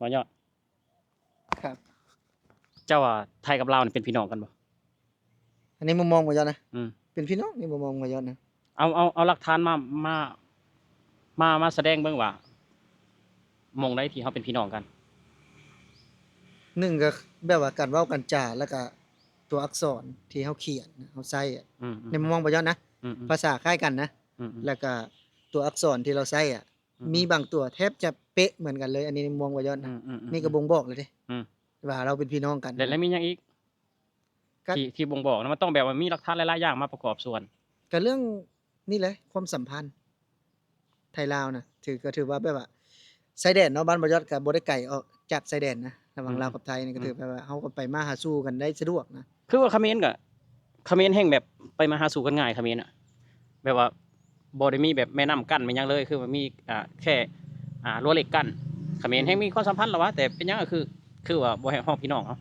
ບໍ່ຍອດ ຄັບ ເຈົ້າວ່າໄທກັບລາວນີ້ເປັນພີ່ນ້ອງກັນບໍ່? ອັນນີ້ມຸມມອງບໍ່ຍອດນະ ອືມ ເປັນພີ່ນ້ອງ ໃນມຸມມອງບໍ່ຍອດນະ ເອົາ ເອົາ ເອົາຫຼັກຖານມາ ມາ ມາ ມາສະແດງເບິ່ງວ່າ ໝ່ອງໃດທີ່ເຮົາເປັນພີ່ນ້ອງກັນ? ໜຶ່ງກໍແບບວ່າການເວົ້າການຈາ ແລ້ວກໍຕົວອັກສອນທີ່ເຮົາຂຽນ ເຮົາໃຊ້ອະ ອືມໆ ໃນມຸມມອງບໍ່ຍອດນະ ອືມໆ ພາສາຄ້າຍກັນນະ ອືມໆ ແລ້ວກໍຕົວອັກສອນທີ່ລາວໃຊ້ອະ ອືມໆ ມີບາງຕົວແທບຈະເປະເໝືອນກັນເລີຍ ອັນນີ້ໃນມຸມມອງບໍ່ຍອດນະ ອືມໆໆ ນີ້ກໍບົ່ງບອກແລ້ວເດ້ ອືມ ວ່າລາວເປັນພີ່ນ້ອງກັນ ແລ້ວ ແລ້ວມີຫຍັງອີກ? ກໍ ທີ່ ທີ່ບົ່ງບອກນະ ມັນຕ້ອງແບບວ່າມີຫຼັກຖານຫຼາຍໆຢ່າງມາປະກອບສ່ວນ ກໍເລື່ອງນີ້ແຫຼະ ຄວາມສຳພັນໄທລາວນະ ຖື ກໍຖືວ່າແບບວ່າຊາຍແດນເນາະ ບ້ານບໍ່ຍອດກໍບໍ່ໄດ້ໄກອອກຈາກຊາຍແດນນະ ລະຫວ່າງ ອືມ ລາວກັບໄທນີ້ ກໍຖື ອືມ ແບບວ່າເຮົາກໍໄປມາຫາສູ່ກັນໄດ້ສະດວກນະ ຄືວ່າຂະເໝນກໍ ຂະເໝນແຮ່ງແບບໄປມາຫາສູ່ກັນງ່າຍ ຂະເໝນນະ ແບບວ່າບໍ່ໄດ້ມີແບບແມ່ນ້ຳກັ້ນແມ່ນຫຍັງເລີຍ ຄືວ່າມີ ອ່າ ແຄ່ ອ່າ ຂົວເຫຼັກກັ້ນ ຂະເໝນແຮ່ງມີຄວາມສຳພັນລະຫວາ ແຕ່ເປັນຫຍັງກໍຄື ຄືວ່າບໍ່ໃຫ້ຮ້ອງພີ່ນ້ອງເອົາ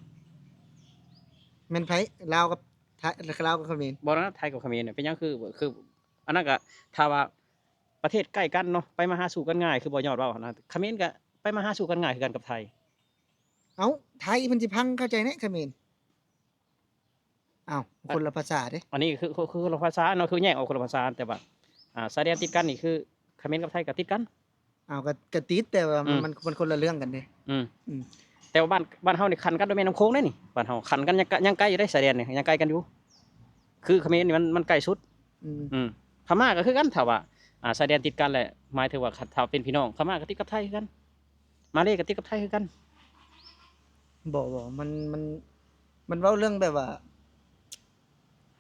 ແມ່ນໃຜ? ລາວກັບໄທ ລາວກັບຂະເໝນ ບໍ່ນະ ໄທກັບຂະເໝນເປັນຫຍັງຄື ຄື ອັນນັ້ນກໍຖ້າວ່າປະເທດໃກ້ກັນເນາະ ໄປມາຫາສູ່ກັນງ່າຍ ຄືບໍ່ຍອດເວົ້າຫັ້ນນະ ຂະເໝນກໍໄປມາຫາສູ່ກັນງ່າຍຄືກັນກັບໄທ ເອົ້າ ໄທເພິ່ນຊິພັງເຂົ້າໃຈແນະຂະເໝນ ອ້າວ ຄົນລະພາສາເດ້ ອັນນີ້ຄື ຄື ຄືຄົນລະພາສາເນາະ ຄືແຍກອອກຄົນລະພາສາ ແຕ່ວ່າ ອ່າ ຊາຍແດນຕິດກັນນີ້ຄືຂະເໝນກັບໄທກໍຕິດກັນ ອ້າວ ກໍ ກໍຕິດ ແຕ່ວ່າ ອືມ ມັນ ມັນຄົນລະເລື່ອງກັນເດ້ ອືມ ອືມ ແຕ່ວ່າບ້ານ ບ້ານເຮົານີ້ຂັນກັນໂດຍແມ່ນ້ຳໂຂງເດ້ນີ້ ບ້ານເຮົາຂັນກັນຍັງ ຍັງໄກຢູ່ເດ້ ຊາຍແດນນີ້ຍັງໄກກັນຢູ່ ຄືຂະເໝນນີ້ມັນ ມັນໃກ້ສຸດ ອືມ ອືມ ພະມ້າກໍຄືກັນ ຖ້າວ່າ ອ່າ ຊາຍແດນຕິດກັນແຫຼະ ໝາຍເຖິງວ່າ ຖ້າເປັນພີ່ນ້ອງ ພະມ້າກໍຕິດກັບໄທຄືກັນ ມາເລກໍຕິດກັບໄທຄືກັນ ບໍ່ ບໍ່ ມັນ ມັນ ມັນເວົ້າເລື່ອງແບບວ່າ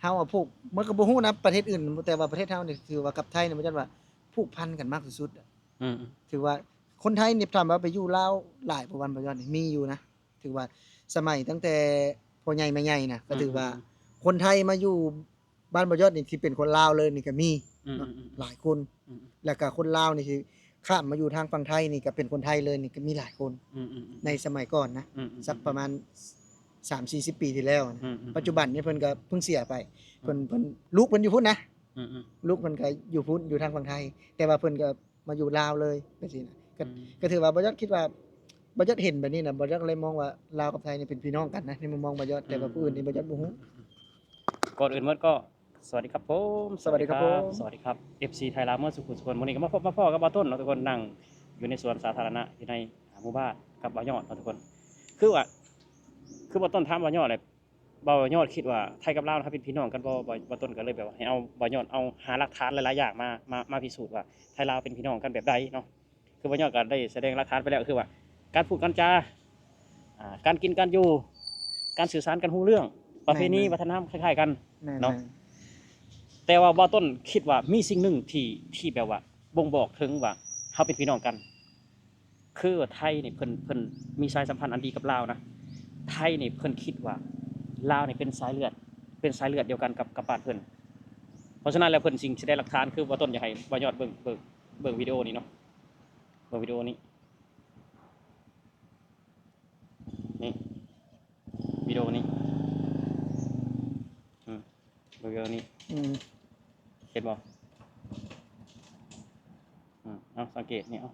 ເຮົາອະຜູກ ມັນກໍບໍ່ຮູ້ນະປະເທດອື່ນ ແຕ່ວ່າປະເທດເຮົານີ້ຖືວ່າກັບໄທນີ້ ມັນຈະວ່າຜູກພັນກັນມາກທີ່ສຸດອະ ອືມ ຖືວ່າຄົນໄທນີ້ ຖາມວ່າໄປຢູ່ລາວຫຼາຍບໍ່ ບ້ານບໍ່ຍອດນີ້ ມີຢູ່ນະ ຖືວ່າສະໄໝຕັ້ງແຕ່ພໍ່ໃຫຍ່ແມ່ໃຫຍ່ນະ ກໍຖືວ່າ ອືມ ຄົນໄທມາຢູ່ ບ້ານບໍ່ຍອດນີ້ ທີ່ເປັນຄົນລາວເລີຍນີ້ກໍມີ ອືມ ເນາະ ອືມ ອືມ ຫຼາຍຄົນ ອືມ ອືມ ແລ້ວກໍຄົນລາວນີ້ທີ່ຂ້າມມາຢູ່ທາງຝັ່ງໄທນີ້ ກໍເປັນຄົນໄທເລີຍນີ້ ກໍມີຫຼາຍຄົນ ອືມ ອືມ ອືມ ໃນສະໄໝກ່ອນນະ ອືມ ອືມ ສັກປະມານ ອືມ ສາມສີ່ສິບປີທີ່ແລ້ວນະ ອືມ ອືມ ປັດຈຸບັນນີ້ເພິ່ນກໍເພິ່ງເສຍໄປ ອືມ ເພິ່ນ ເພິ່ນ ລູກເພິ່ນຢູ່ພຸ້ນນະ ອືມ ອືມ ລູກເພິ່ນກໍຢູ່ພຸ້ນ ຢູ່ທາງຝັ່ງໄທ ແຕ່ວ່າເພິ່ນກໍ ມາຢູ່ລາວເລີຍ ຈັ່ງຊີ້ນະ ກໍ ອືມ ກໍຖືວ່າບໍ່ຍອດຄິດວ່າ ບໍ່ຍອດເຫັນແບບນີ້ນະ ບໍ່ຍອດເລີຍມອງວ່າລາວກັບໄທນີ້ເປັນພີ່ນ້ອງກັນນະ ໃນມຸມມອງບໍ່ຍອດ ແຕ່ວ່າ ອືມ ຜູ້ອື່ນນີ້ບໍ່ຍອດບໍ່ຮູ້ ອືມ ອືມ ອືມ ກ່ອນອື່ນໝົດກໍ ສະຫວັດດີຄັບຜົມ ສະຫວັດດີຄັບຜົມ ສະຫວັດດີຄັບ ເອັຟຊີ ໄທລາວໝົດສູ່ຜູ້ສູ່ຄົນ ມື້ນີ້ກໍມາພົບມາພໍ້ກັບບ່າວຕົ້ນເນາະທຸກຄົນ ນັ່ງຢູ່ໃນສວນສາທາລະນະ ຢູ່ໃນ ອ່າ ໝູ່ບ້ານກັບບ່າວຍອດເນາະທຸກຄົນ ຄືວ່າ ຄືບ່າວຕົ້ນຖາມບ່າວຍອດແຫຼະ ບ່າວຍອດຄິດວ່າໄທກັບລາວເຮົາເປັນພີ່ນ້ອງກັນບໍ່? ບ່າວ ບ່າວຕົ້ນກໍເລີຍແບບວ່າໃຫ້ເອົາ ບ່າວຍອດເອົາຫາຫຼັກຖານຫຼາຍໆຢ່າງມາ ມາ ມາພິສູດວ່າໄທລາວເປັນພີ່ນ້ອງກັນແບບໃດເນາະ ຄືບ່າວຍອດກໍໄດ້ສະແດງຫຼັກຖານໄປແລ້ວ ຄືວ່າການພູດການຈາ ອ່າ ການກິນການຢູ່ ການສື່ສານກັນຮູ້ເລື່ອງ ປະເພນີ ແມ່ນໆ ວັດທະນະທຳຄ້າຍໆກັນ ແມ່ນໆ ເນາະ ແຕ່ວ່າບ່າວຕົ້ນຄິດວ່າມີສິ່ງໜຶ່ງທີ່ ທີ່ແບບວ່າບົ່ງບອກເຖິງວ່າເຮົາເປັນພີ່ນ້ອງກັນ ຄືວ່າໄທນີ້ເພິ່ນ ເພິ່ນມີສາຍສຳພັນອັນດີກັບລາວນະ ໄທນີ້ເພິ່ນຄິດວ່າລາວນີ້ເປັນສາຍເລືອດ ເປັນສາຍເລືອດດຽວກັນກັບ ກັບບ້ານເພິ່ນ ເພາະສະນັ້ນແລ້ວເພິ່ນຈຶ່ງສະແດງຫຼັກຖານ ຄືບ່າວຕົ້ນຢາກໃຫ້ບ່າວຍອດເບິ່ງ ເບິ່ງ ເບິ່ງວິດີໂອນີ້ເນາະ ເບິ່ງວິດີໂອນີ້ ນີ້ ວິດີໂອນີ້ ອືມ ເບິ່ງວິດີໂອນີ້ ອືມ ເຫັນບໍ່? ອືມ ເອົາ ສັງເກດນີ້ ເອົາ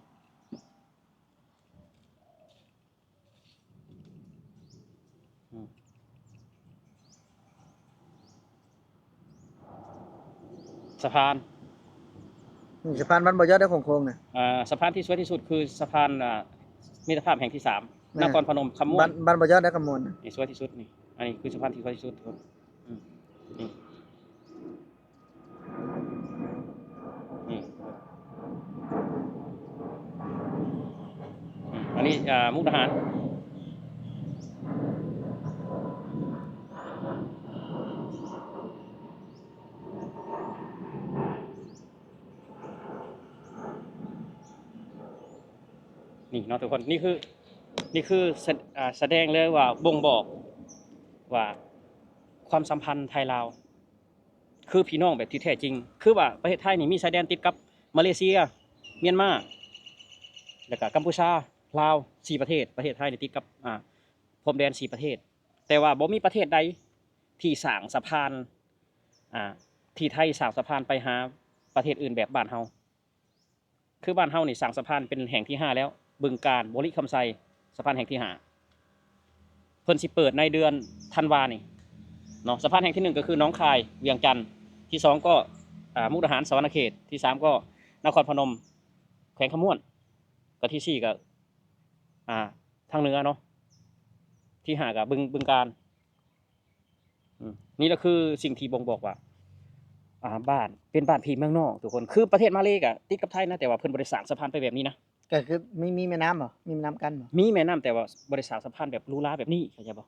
ອືມ ສະພານ ນີ້ສະພານບ້ານບໍ່ຍອດເດ້ ໂຄ້ງໆນະ ອ່າ ສະພານທີ່ສວຍທີ່ສຸດຄືສະພານ ອ່າ ມິດຕະພາບແຫ່ງທີສາມ ແມ່ນ ນະຄອນພະນົມ ຄຳມ່ວນ ບ້ານ ບ້ານບໍ່ຍອດເດ້ ຄຳມ່ວນນະ ນີ້ສວຍທີ່ສຸດນີ້ ອັນນີ້ຄືສະພານທີ່ສວຍທີ່ສຸດ ອືມ ນີ້ ນີ້ ອືມ ອັນນີ້ ອ່າ ມຸກດາຫານ ນີ້ເນາະທຸກຄົນ ນີ້ຄື ນີ້ຄື ສະ ອ່າ ສະແດງເລີຍວ່າ ບົ່ງບອກວ່າຄວາມສຳພັນໄທລາວ ຄືພີ່ນ້ອງແບບທີ່ແທ້ຈິງ ຄືວ່າປະເທດໄທນີ້ມີຊາຍແດນຕິດກັບມາເລເຊຍ, ມຽນມາ ແລ້ວກະກຳປູຊາ, ລາວ ສີ່ປະເທດ. ປະເທດໄທນີ້ຕິດກັບ ອ່າ ພົມແດນສີ່ປະເທດ ແຕ່ວ່າບໍ່ມີປະເທດໃດທີ່ສ້າງສະພານ ອ່າ ທີ່ໄທສ້າງສະພານໄປຫາປະເທດອື່ນແບບບ້ານເຮົາ. ຄືບ້ານເຮົານີ້ສ້າງສະພານເປັນແຫ່ງທີຫ້າແລ້ວ ບຶງການ, ບໍລິຄຳໄຊ, ສະພານແຫ່ງທີຫ້າ ເພິ່ນຊິເປີດໃນເດືອນທັນວານີ້ເນາະ. ສະພານແຫ່ງທີໜຶ່ງກໍຄືໜອງຄາຍ ວຽງຈັນ, ທີສອງກໍ ອ່າ ມຸກດາຫານ ສະຫວັນນະເຂດ, ທີສາມກໍນະຄອນພະນົມ ແຂວງຄຳມ່ວນ, ກໍທີສີ່ກໍ ອ່າ ທາງເໜືອເນາະ, ທີຫ້າກໍບຶງ ບຶງການ. ອືມ ນີ້ລະຄືສິ່ງທີ່ບົ່ງບອກວ່າ ອ່າ ບ້ານ ເປັນບ້ານພີ່ເມືອງນ້ອງທຸກຄົນ. ຄືປະເທດມາເລກໍຕິດກັບໄທນະ ແຕ່ວ່າເພິ່ນບໍ່ໄດ້ສ້າງສະພານໄປແບບນີ້ນະ. ກໍຄືມີ ມີແມ່ນ້ຳບໍ່? ມີແມ່ນ້ຳກັ້ນບໍ່? ມີແມ່ນ້ຳ ແຕ່ວ່າບໍ່ໄດ້ສ້າງສະພານແບບຫຼູຫຼາແບບນີ້ ເຂົ້າໃຈບໍ່?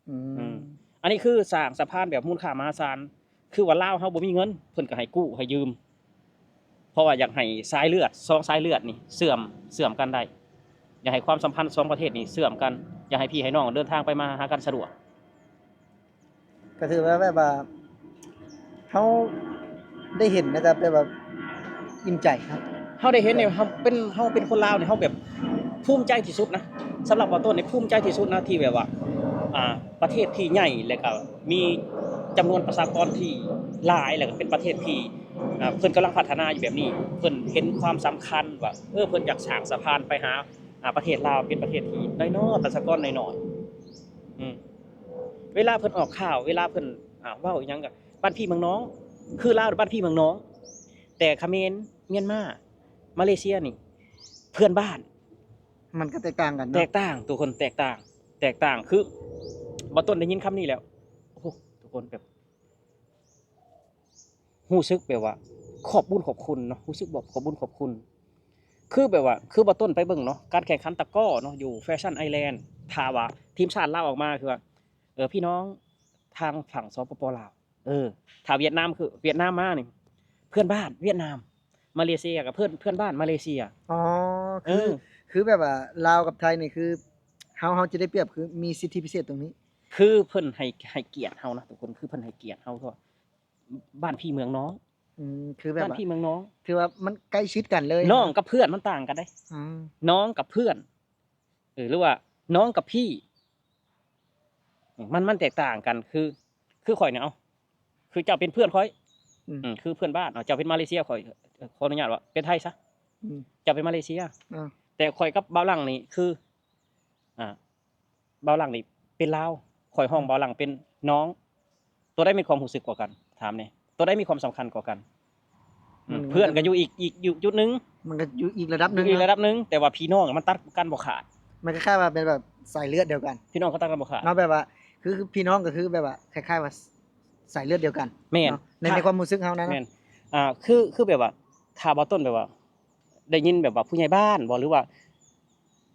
ອືມ ອືມ ອັນນີ້ຄືສ້າງສະພານແບບມູນຄ່າມະຫາສານ. ຄືວ່າລາວເຮົາບໍ່ມີເງິນ ເພິ່ນກໍໃຫ້ກູ້ໃຫ້ຢືມ ເພາະວ່າຢາກໃຫ້ສາຍເລືອດ ສອງສາຍເລືອດນີ້ເຊື່ອມ ເຊື່ອມກັນໄດ້, ຢາກໃຫ້ຄວາມສຳພັນສອງປະເທດນີ້ເຊື່ອມກັນ, ຢາກໃຫ້ພີ່ໃຫ້ນ້ອງເດີນທາງໄປມາຫາກັນສະດວກ. ກໍຖືວ່າແບບວ່າເຮົາໄດ້ເຫັນ ແລ້ວກໍແບບວ່າ ອີ່ມໃຈເນາະ. ເຮົາໄດ້ເຫັນນີ້ ເຮົາເປັນ ເຮົາເປັນຄົນລາວນີ້ ເຮົາແບບພູມໃຈທີ່ສຸດນະ. ສຳລັບບ່າວຕົ້ນນີ້ພູມໃຈທີ່ສຸດນະ ທີ່ແບບວ່າ ອ່າ ປະເທດທີ່ໃຫຍ່ ແລ້ວກໍມີຈຳນວນປະຊາກອນທີ່ຫຼາຍ ແລ້ວກໍເປັນປະເທດທີ່ ອ່າ ເພິ່ນກຳລັງພັດທະນາຢູ່ແບບນີ້ ເພິ່ນເຫັນຄວາມສຳຄັນວ່າ ເອີ ເພິ່ນຢາກສ້າງສະພານໄປຫາ ອ່າ ປະເທດລາວ ເປັນປະເທດທີ່ນ້ອຍໆ ປະຊາກອນນ້ອຍໆ. ອືມ ເວລາເພິ່ນອອກຂ່າວ ເວລາເພິ່ນ ອ່າ ເວົ້າອີ່ຫຍັງກໍບ້ານພີ່ເມືອງນ້ອງ, ຄືລາວບ້ານພີ່ເມືອງນ້ອງ, ແຕ່ຂະເໝນ ມຽນມາ ມາເລເຊຍນີ້ເພື່ອນບ້ານ. ມັນກໍແຕກຕ່າງກັນເນາະ ແຕກຕ່າງ ທຸກຄົນ ແຕກຕ່າງ ແຕກຕ່າງ. ຄືບ່າວຕົ້ນໄດ້ຍິນຄຳນີ້ແລ້ວ ໂອ້ໂຫ ທຸກຄົນ ແບບ ຮູ້ສຶກແບບວ່າຂອບບຸນຂອບຄຸນເນາະ ຮູ້ສຶກແບບຂອບບຸນຂອບຄຸນ. ຄືແບບວ່າ ຄືບ່າວຕົ້ນໄປເບິ່ງເນາະ ການແຂ່ງຂັນຕະກ້ອເນາະ ຢູ່ແຟຊັນໄອແລນ ຖ້າວ່າທີມຊາດລາວອອກມາ ຄືວ່າ ເອີ ພີ່ນ້ອງທາງຝັ່ງ ສປປ ລາວ. ເອີ ຖ້າຫວຽດນາມ ຄືຫວຽດນາມມານີ້ ເພື່ອນບ້ານຫວຽດນາມ, ມາເລເຊຍກໍເພື່ອນ ເພື່ອນບ້ານມາເລເຊຍ. ອໍ ຄື ເອີ ຄືແບບວ່າລາວກັບໄທນີ້ ຄືເຮົາ ເຮົາຈະໄດ້ປຽບ ຄືມີສິດທິພິເສດຕົງນີ້. ຄືເພິ່ນໃຫ້ ໃຫ້ກຽດເຮົານະທຸກຄົນ ຄືເພິ່ນໃຫ້ກຽດເຮົາ ເພາະວ່າ ບ້ານພີ່ເມືອງນ້ອງ. ອືມ ຄືແບບວ່າບ້ານພີ່ເມືອງນ້ອງ ຖືວ່າມັນໃກ້ຊິດກັນເລີຍ. ນ້ອງກັບເພື່ອນມັນຕ່າງກັນເດ້. ອືມ ນ້ອງກັບເພື່ອນ ເອີ ຫຼືວ່ານ້ອງກັບພີ່ ມັນ ມັນແຕກຕ່າງກັນ. ຄື ຄືຂ້ອຍນີ້ ເອົາ ຄືເຈົ້າເປັນເພື່ອນຂ້ອຍ ອືມ ອືມ ຄືເພື່ອນບ້ານ ເອົາ ເຈົ້າເປັນມາເລເຊຍ ຂ້ອຍ ເອີ ຂໍອະນຸຍາດວ່າເປັນໄທຊະ. ອືມ ເຈົ້າເປັນມາເລເຊຍ ອືມ ແຕ່ຂ້ອຍກັບບ່າວຫຼັງນີ້ ຄື ອ່າ ບ່າວຫຼັງນີ້ເປັນລາວ ຂ້ອຍຮ້ອງ ອືມ ບ່າວຫຼັງເປັນນ້ອງ ຕົວໃດມີຄວາມຮູ້ສຶກກວ່າກັນ? ຖາມແດ່ ຕົວໃດມີຄວາມສຳຄັນກວ່າກັນ? ອືມ ມັນ ເພື່ອນກໍຢູ່ອີກ ອີກ ຢູ່ຈຸດໜຶ່ງ ມັນກໍຢູ່ອີກລະດັບໜຶ່ງ ຢູ່ອີກລະດັບໜຶ່ງ ເນາະ ແຕ່ວ່າພີ່ນ້ອງມັນຕັດກັນບໍ່ຂາດ. ມັນຄ້າຍໆວ່າເປັນແບບສາຍເລືອດດຽວກັນ ພີ່ນ້ອງກໍຕັດກັນບໍ່ຂາດເນາະ ແບບວ່າ ຄື ຄືພີ່ນ້ອງກໍຄືແບບວ່າຄ້າຍໆວ່າສາຍເລືອດດຽວກັນ. ແມ່ນ ເນາະ ໃນ ໃນຄວາມຮູ້ສຶກເຮົານະ. ແມ່ນ ອ່າ ຄື ຄືແບບວ່າ ຖ້າບ່າວຕົ້ນແບບວ່າ ໄດ້ຍິນແບບວ່າຜູ້ໃຫຍ່ບ້ານບໍ ຫຼືວ່າ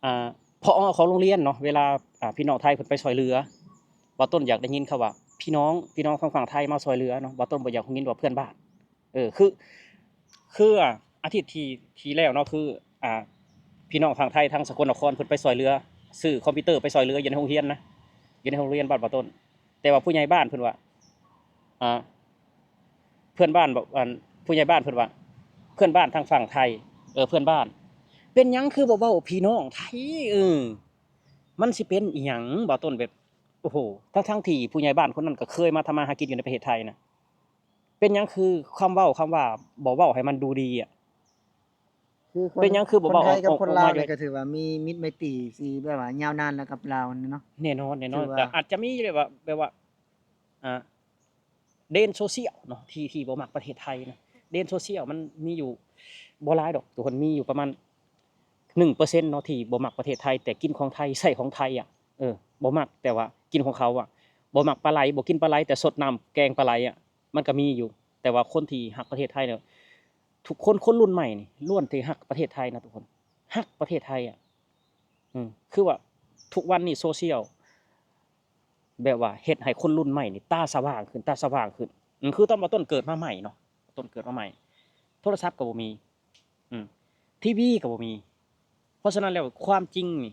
ອ່າ ຜອ ຂອງໂຮງຮຽນເນາະ ເວລາ ອ່າ ພີ່ນ້ອງໄທເພິ່ນໄປຊ່ອຍເຫຼືອ ບ່າວຕົ້ນຢາກໄດ້ຍິນຄຳວ່າ ພີ່ນ້ອງ ພີ່ນ້ອງທາງຝັ່ງໄທມາຊ່ອຍເຫຼືອເນາະ ບ່າວຕົ້ນບໍ່ຢາກໄດ້ຍິນວ່າເພື່ອນບ້ານ. ເອີ ຄື ຄື ອ່າ ອາທິດທີ່ ທີ່ແລ້ວເນາະ ຄື ອ່າ ພີ່ນ້ອງຝັ່ງໄທທາງສະກົນນະຄອນເພິ່ນໄປຊ່ອຍເຫຼືອ ຊື້ຄອມພິວເຕີໄປຊ່ອຍເຫຼືອຢູ່ໃນໂຮງຮຽນນະ ຢູ່ໃນໂຮງຮຽນບ້ານບ່າວຕົ້ນ. ແຕ່ວ່າຜູ້ໃຫຍ່ບ້ານເພິ່ນວ່າ ອ່າ ເພື່ອນບ້ານບອກ ອັນ ຜູ້ໃຫຍ່ບ້ານເພິ່ນວ່າ ເພື່ອນບ້ານທາງຝັ່ງໄທ ເອີ ເພື່ອນບ້ານ ເປັນຫຍັງຄືບໍ່ເວົ້າພີ່ນ້ອງໄທ? ເອີ ມັນຊິເປັນອີ່ຫຍັງ? ບ່າວຕົ້ນແບບ ໂອ້ໂຫ ທັງໆທີ່ຜູ້ໃຫຍ່ບ້ານຄົນນັ້ນກໍເຄີຍມາທຳມາຫາກິນຢູ່ໃນປະເທດໄທນະ ເປັນຫຍັງຄືຄຳເວົ້າ ຄຳວ່າບໍ່ເວົ້າໃຫ້ມັນດູດີອະ? ຄືຄົນ ເປັນຫຍັງຄືບໍ່ເວົ້າ ຄົນໄທກັບ ອອກ ຄົນລາວ ອອກມາຢູ່ ນີ້ກໍຖືວ່າມີມິດໄມຕີທີ່ແບບວ່າຍາວນານແລ້ວກັບລາວນີ້ເນາະ. ແນ່ນອນ ແນ່ນອນ ຖືວ່າ ແຕ່ອາດຈະມີແບບວ່າ ແບບວ່າ ອ່າ ເດນໂຊຊຽວເນາະ ທີ່ ທີ່ບໍ່ມັກປະເທດໄທນະ. ເດນໂຊຊຽວມັນມີຢູ່ບໍ່ຫຼາຍດອກທຸກຄົນ ມີຢູ່ປະມານໜຶ່ງເປີເຊັນເນາະ ທີ່ບໍ່ມັກປະເທດໄທ ແຕ່ກິນຂອງໄທ ໃຊ້ຂອງໄທອະ ເອີ ບໍ່ມັກ ແຕ່ວ່າກິນຂອງເຂົາອະ. ບໍ່ມັກປາໄຫຼ ບໍ່ກິນປາໄຫຼ ແຕ່ສົດນ້ຳແກງປາໄຫຼອະ ມັນກໍມີຢູ່. ແຕ່ວ່າຄົນທີ່ຮັກປະເທດໄທເນາະ ທຸກຄົນ ຄົນລຸ້ນໃໝ່ນີ້ລ້ວນແຕ່ຮັກປະເທດໄທນະທຸກຄົນ ຮັກປະເທດໄທອະ. ອືມ ຄືວ່າທຸກວັນນີ້ໂຊຊຽວ ແບບວ່າເຮັດໃຫ້ຄົນລຸ້ນໃໝ່ນີ້ຕາສະຫວ່າງຂຶ້ນ ຕາສະຫວ່າງຂຶ້ນ. ອືມ ຄືຕອນບ່າວຕົ້ນເກີດມາໃໝ່ເນາະ ບ່າວຕົ້ນເກີດມາໃໝ່ ໂທລະສັບກໍບໍ່ມີ ອືມ ທີວີກໍບໍ່ມີ. ເພາະສະນັ້ນແລ້ວຄວາມຈິງນີ້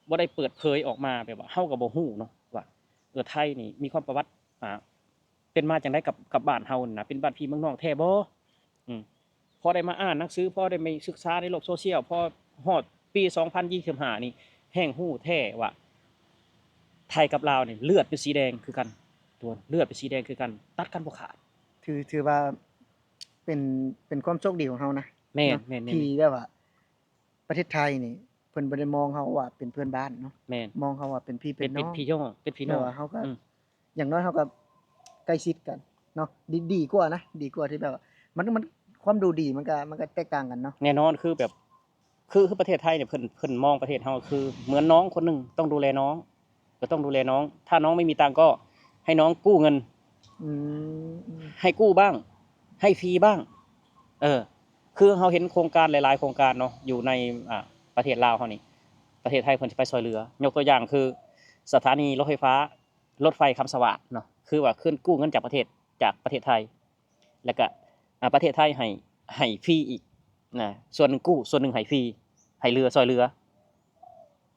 ບໍ່ໄດ້ເປີດເຜີຍອອກມາ ແບບວ່າເຮົາກໍບໍ່ຮູ້ເນາະວ່າ ເອີ ໄທນີ້ມີຄວາມປະຫວັດ ອ່າ ເປັນມາຈັ່ງໃດກັບ ກັບບ້ານເຮົານີ້ນະ ເປັນບ້ານພີ່ເມືອງນ້ອງແທ້ບໍ່? ອືມ ພໍໄດ້ມາອ່ານໜັງສື ພໍໄດ້ມາສຶກສາໃນໂລກໂຊຊຽວ ພໍຮອດປີສອງພັນຊາວຫ້ານີ້ ແຮ່ງຮູ້ແທ້ວ່າ ໄທກັບລາວນີ້ເລືອດເປັນສີແດງຄືກັນ ຕົວະ ເລືອດເປັນສີແດງຄືກັນ ຕັດກັນບໍ່ຂາດ. ຖື ຖືວ່າເປັນ ເປັນຄວາມໂຊກດີຂອງເຮົານະ ແມ່ນ ເນາະ ແມ່ນໆ ທີ່ແບບວ່າ ປະເທດໄທນີ້ ເພິ່ນບໍ່ໄດ້ມອງເຮົາວ່າເປັນເພື່ອນບ້ານເນາະ ແມ່ນ ມອງເຮົາວ່າເປັນພີ່ເປັນ ເປັນ ເປັນ ນ້ອງ ພີ່ນ້ອງ ເປັນພີ່ນ້ອງ ແບບວ່າເຮົາກໍ ອືມ ຢ່າງໜ້ອຍເຮົາກໍໃກ້ຊິດກັນເນາະ ດີ ດີກວ່ານະ ດີກວ່າທີ່ແບບວ່າ ມັນ ມັນ ຄວາມດູດີມັນກໍ ມັນກໍແຕກຕ່າງກັນເນາະ ແນ່ນອນ ຄືແບບ ຄື ຄືປະເທດໄທນີ້ ເພິ່ນ ເພິ່ນມອງປະເທດເຮົາຄືເໝືອນນ້ອງຄົນໜຶ່ງ ຕ້ອງດູແລນ້ອງ ກໍຕ້ອງດູແລນ້ອງ ຖ້ານ້ອງໄມ່ມີຕັງກໍໃຫ້ນ້ອງກູ້ເງິນ ອືມ ໃຫ້ກູ້ບ້າງ ໃຫ້ຟຣີບ້າງ ເອີ ຄືເຮົາເຫັນໂຄງການຫຼາຍໆໂຄງການເນາະ ຢູ່ໃນ ອ່າ ປະເທດລາວເຮົານີ້ ປະເທດໄທເພິ່ນຊິໄປຊ່ວຍເຫຼືອ ຍົກຕົວຢ່າງຄືສະຖານີລົດໄຟຟ້າ ລົດໄຟຄຳສະຫວາດເນາະ ຄືວ່າຄືນກູ້ເງິນຈາກປະເທດ ຈາກປະເທດໄທ ແລ້ວກະ ອ່າ ປະເທດໄທໃຫ້ ໃຫ້ຟຣີອີກນະ ສ່ວນໜຶ່ງກູ້ ສ່ວນໜຶ່ງໃຫ້ຟຣີ ໃຫ້ເຫຼືອ ຊ່ວຍເຫຼືອ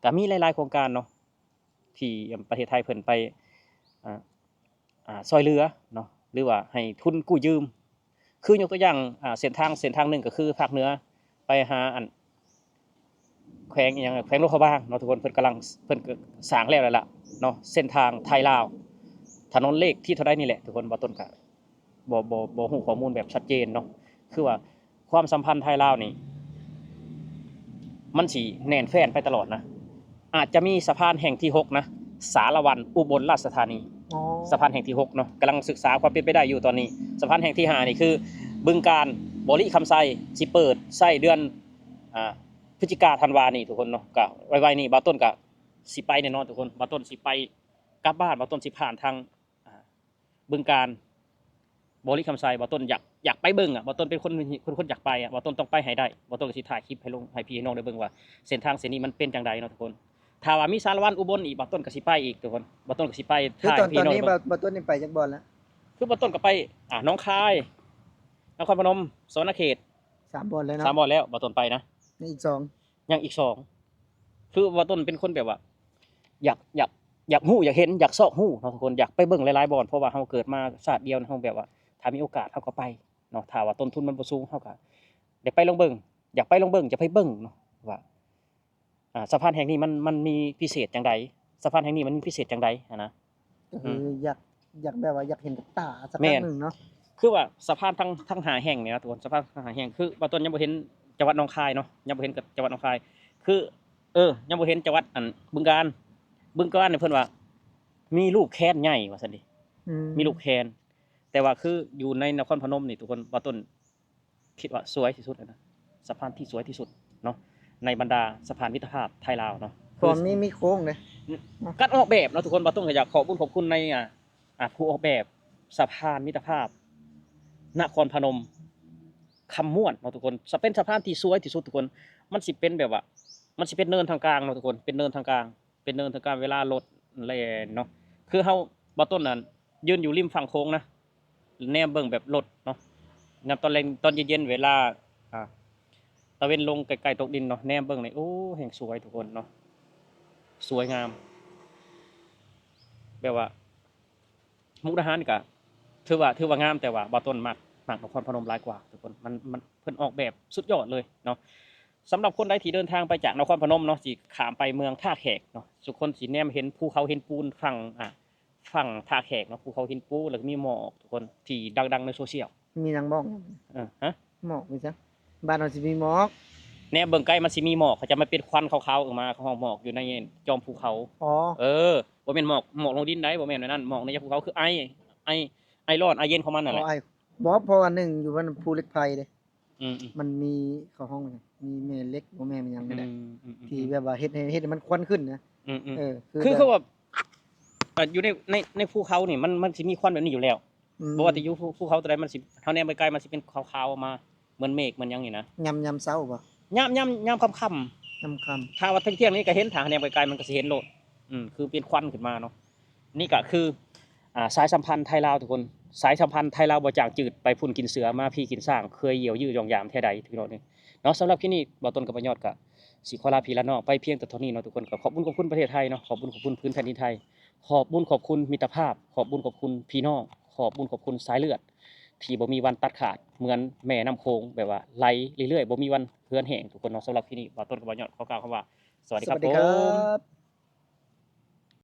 ກະມີຫຼາຍໆໂຄງການເນາະ ທີ່ ປະເທດໄທເພິ່ນໄປ ອ່າ ອ່າ ຊ່ວຍເຫຼືອເນາະ ຫຼືວ່າໃຫ້ທຶນກູ້ຢືມ ຄືຍົກຕົວຢ່າງ ອ່າ ເສັ້ນທາງ ເສັ້ນທາງໜຶ່ງກໍຄືພາກເໜືອໄປຫາ ອັນ ແຂວງອີ່ຫຍັງ ແຂວງຫຼວງພະບາງເນາະທຸກຄົນ ເພິ່ນກຳລັງ ເພິ່ນກໍສ້າງແລ້ວແລ້ວລະເນາະ ເສັ້ນທາງໄທລາວ ຖະໜົນເລກທີເທົ່າໃດນີ້ແຫຼະທຸກຄົນ ບ່າວຕົ້ນກະບໍ່ ບໍ່ ບໍ່ຮູ້ຂໍ້ມູນແບບຊັດເຈນເນາະ ຄືວ່າຄວາມສຳພັນໄທລາວນີ້ ມັນຊິແໜ້ນແຟ້ນໄປຕະຫຼອດນະ ອາດຈະມີສະພານແຫ່ງທີຫົກນະ ສາລະວັນ ອຸບົນລາຊທານີ ອໍ ສະພານແຫ່ງທີຫົກເນາະ ກຳລັງສຶກສາຄວາມເປັນໄປໄດ້ຢູ່ຕອນນີ້ ສະພານແຫ່ງທີຫ້ານີ້ຄືບຶງການ ບໍລິຄຳໄຊ ຊິເປີດໃຊ້ເດືອນ ອ່າ ພຶດຈິກາ ທັນວານີ້ທຸກຄົນເນາະ ກະໄວໆນີ້ບ່າວຕົ້ນກະຊິໄປແນ່ນອນທຸກຄົນ ບ່າວຕົ້ນຊິໄປກັບບ້ານ ບ່າວຕົ້ນຊິຜ່ານທາງ ອ່າ ບຶງການ ບໍລິຄຳໄຊ ບ່າວຕົ້ນຢາກ ຢາກໄປເບິ່ງອະ ບ່າວຕົ້ນເປັນຄົນ ຄົນ ຄົນຢາກໄປອະ ບ່າວຕົ້ນຕ້ອງໄປໃຫ້ໄດ້ ບ່າວຕົ້ນກໍຊິຖ່າຍຄລິບໃຫ້ລົງ ໃຫ້ພີ່ໃຫ້ນ້ອງໄດ້ເບິ່ງວ່າເສັ້ນທາງເສັ້ນນີ້ມັນເປັນຈັ່ງໃດເນາະທຸກຄົນ ຖ້າວ່າມີສາລະວັນ ອຸບົນອີກ ບ່າວຕົ້ນກໍຊິໄປອີກທຸກຄົນ ບ່າວຕົ້ນກໍຊິໄປ ຖ່າຍໃຫ້ພີ່ນ້ອງເບິ່ງ ຄືຕອນນີ້ບ່າວ ບ່າວຕົ້ນນີ້ໄປຈັກບ່ອນແລ້ວ ຄືບ່າວຕົ້ນກໍໄປ ອ່າ ໜອງຄາຍ ນະຄອນພະນົມ ສະຫວັນນະເຂດ ສາມບ່ອນແລ້ວເນາະ ສາມບ່ອນແລ້ວ ບ່າວຕົ້ນໄປນະ ຍັງອີກສອງ ຍັງອີກສອງ ຄືວ່າຕົ້ນເປັນຄົນແບບວ່າ ຢາກ ຢາກ ຢາກຮູ້ ຢາກເຫັນ ຢາກຊອກຮູ້ເນາະທຸກຄົນ ຢາກໄປເບິ່ງຫຼາຍໆບ່ອນ ເພາະວ່າເຮົາເກີດມາຊາດດຽວ ເຮົາແບບວ່າ ຖ້າມີໂອກາດເຮົາກໍໄປເນາະ ຖ້າວ່າຕົ້ນທຶນມັນບໍ່ສູງ ເຮົາກໍໄດ້ໄປລອງເບິ່ງ ຢາກໄປລອງເບິ່ງ ຢາກໄປເບິ່ງເນາະວ່າ ອ່າ ສະພານແຫ່ງນີ້ມັນ ມັນມີພິເສດຈັ່ງໃດ ສະພານແຫ່ງນີ້ມັນມີພິເສດຈັ່ງໃດຫັ້ນນະ ກໍຄື ອືມ ຢາກ ຢາກແບບວ່າຢາກເຫັນກັບຕາສັກຄັ້ງໜຶ່ງເນາະ ແມ່ນ ຄືວ່າສະພານທັງ ທັງຫ້າແຫ່ງນີ້ນະທຸກຄົນ ສະພານທັງຫ້າແຫ່ງ ຄືບ່າວຕົ້ນຍັງບໍ່ເຫັນຈັງຫວັດໜອງຄາຍເນາະ ຍັງບໍ່ເຫັນກັບຈັງຫວັດໜອງຄາຍ ຄື ເອີ ຍັງບໍ່ເຫັນຈັງຫວັດ ອັນ ບຶງການ ບຶງການນີ້ເພິ່ນວ່າມີລູກແຄນໃຫຍ່ວ່າຊັ້ນເດ ອືມ ມີລູກແຄນ ແຕ່ວ່າຄືຢູ່ໃນນະຄອນພະນົມນີ້ທຸກຄົນ ບ່າວຕົ້ນ ຄິດວ່າສວຍທີ່ສຸດແລ້ວນະ ສະພານທີ່ສວຍທີ່ສຸດເນາະ ໃນບັນດາສະພານມິດຕະພາບໄທລາວເນາະ ເພາະມີ ມີໂຄ້ງເດ້ ການອອກແບບເນາະທຸກຄົນ ບ່າວຕົ້ນກໍຢາກຂອບບຸນຂອບຄຸນໃນ ອ່າ ອ່າ ຜູ້ອອກແບບສະພານມິດຕະພາບນະຄອນພະນົມ ຄຳມ່ວນເນາະທຸກຄົນ ສະ ເປັນສະພານທີ່ສວຍທີ່ສຸດທຸກຄົນ ມັນຊິເປັນແບບວ່າ ມັນຊິເປັນເນີນທາງກາງເນາະທຸກຄົນ ເປັນເນີນທາງກາງ ເປັນເນີນທາງກາງ ເວລາລົດແລ່ນເນາະ ຄືເຮົາ ບ່າວຕົ້ນນັ້ນ ຢືນຢູ່ລິມຝັ່ງໂຂງນະ ແນມເບິ່ງແບບລົດເນາະ ຍາມຕອນແລງ ຕອນເຢັນໆ ເວລາ ອ່າ ຕາເວັນລົງໃກ້ໆຕົກດິນເນາະ ແນມເບິ່ງນີ້ ໂອ້ ແຮ່ງສວຍທຸກຄົນເນາະ ສວຍງາມ ແບບວ່າ ມຸກດາຫານກະຖືວ່າ ຖືວ່າງາມ ແຕ່ວ່າບ່າວຕົ້ນມັກ ມັກນະຄອນພະນົມຫຼາຍກວ່າທຸກຄົນ ມັນ ມັນ ເພິ່ນອອກແບບສຸດຍອດເລີຍເນາະ ສຳລັບຄົນໃດທີ່ເດີນທາງໄປຈາກນະຄອນພະນົມເນາະ ຊິຂ້າມໄປເມືອງທ່າແຂກເນາະ ທຸກຄົນຊິແນມເຫັນພູເຂົາຫີນປູນຝັ່ງ ອ່າ ຝັ່ງທ່າແຂກເນາະ ພູເຂົາຫີນປູນ ແລ້ວກໍມີໝອກທຸກຄົນ ທີ່ດັງໆໃນໂຊຊຽວ ມີຫຍັງໝອກ ເອີ ຮະ ໝອກມີຫຍັງ ບ້ານເຮົາຊິມີໝອກ ແນມເບິ່ງໃກ້ມັນຊິມີໝອກ ເຂົາຈະມາເປັນຄວັນຂາວໆອອກມາ ເຂົາຮ້ອງໝອກຢູ່ໃນຈອມພູເຂົາ ອໍ ເອີ ບໍ່ແມ່ນໝອກ ໝອກລົງດິນໃດ ບໍ່ແມ່ນແນວນັ້ນ ໝອກໃນຍອດພູເຂົາ ຄືໄອ ໄອ ໄອຮ້ອນ ໄອເຢັນຂອງມັນນັ້ນແຫຼະ ອໍ ໄອ ບໍ່ ເພາະວ່າໜຶ່ງຢູ່ມັນພູເຫຼັກໄຟເດ້ ອືມໆ ມັນມີ ເຂົາຮ້ອງຫຍັງ ມີແມ່ເຫຼັກ ບໍ່ແມ່ນຫຍັງນີ້ແຫຼະ ອືມໆໆ ທີ່ແບບວ່າເຮັດໃຫ້ ເຮັດໃຫ້ມັນຄວັນຂຶ້ນນະ ອືມໆ ເອີ ຄື ຄື ແບບ ຄືວ່າ ອ່າ ຢູ່ໃນ ໃນ ໃນພູເຂົານີ້ ມັນ ມັນຊິມີຄວັນແບບນີ້ຢູ່ແລ້ວ ອືມ ບໍ່ວ່າຈະຢູ່ພູ ພູເຂົາຕົວໃດ ມັນຊິ ເຮົາແນມໄກໆ ມັນຊິເປັນຂາວໆອອກມາ ເໝືອນເມກເໝືອນຫຍັງນີ້ນະ ຍາມ ຍາມເຊົ້າບໍ່ ຍາມ ຍາມ ຍາມຄ່ຳໆ ຍາມຄ່ຳ ຖ້າວ່າທ່ຽງໆນີ້ກໍເຫັນ ຖ້າແນມໄກໆ ມັນກໍຊິເຫັນໂລດ ອືມ ຄືເປັນຄວັນຂຶ້ນມາເນາະ ນີ້ກໍຄື ອ່າ ສາຍສຳພັນໄທລາວທຸກຄົນ ສາຍສຳພັນໄທລາວບໍ່ຈາງຈືດ ໄປພຸ້ນກິນເສືອ ມາພີ້ກິນຊ້າງ ເຄີຍຢ້ຽວຢື້ຢອງຢາມແທ້ໃດ ພີ່ນ້ອງເອີຍເນາະ ສຳລັບຄລິບນີ້ ບ່າວຕົ້ນກັບປ້າຍອດກໍຊິຂໍລາພີ່ລານ້ອງໄປພຽງແຕ່ເທົ່ານີ້ເນາະທຸກຄົນ ກໍຂອບບຸນຂອບຄຸນປະເທດໄທເນາະ ຂອບບຸນຂອບຄຸນພື້ນແຜ່ນດິນໄທ ຂອບບຸນຂອບຄຸນມິດຕະພາບ ຂອບບຸນຂອບຄຸນພີ່ນ້ອງ ຂອບບຸນຂອບຄຸນສາຍເລືອດ ທີ່ບໍ່ມີວັນຕັດຂາດ ເໝືອນແມ່ນ້ຳໂຂງ ແບບວ່າໄຫຼເລື້ອຍໆ ບໍ່ມີວັນເຫືອດແຫ້ງທຸກຄົນເນາະ ສຳລັບຄລິບນີ້ ບ່າວຕົ້ນກັບປ້າຍອດຂໍກ່າວຄຳວ່າ ສະຫວັດດີຄັບ ສະຫວັດດີຄັບ ຜົມ.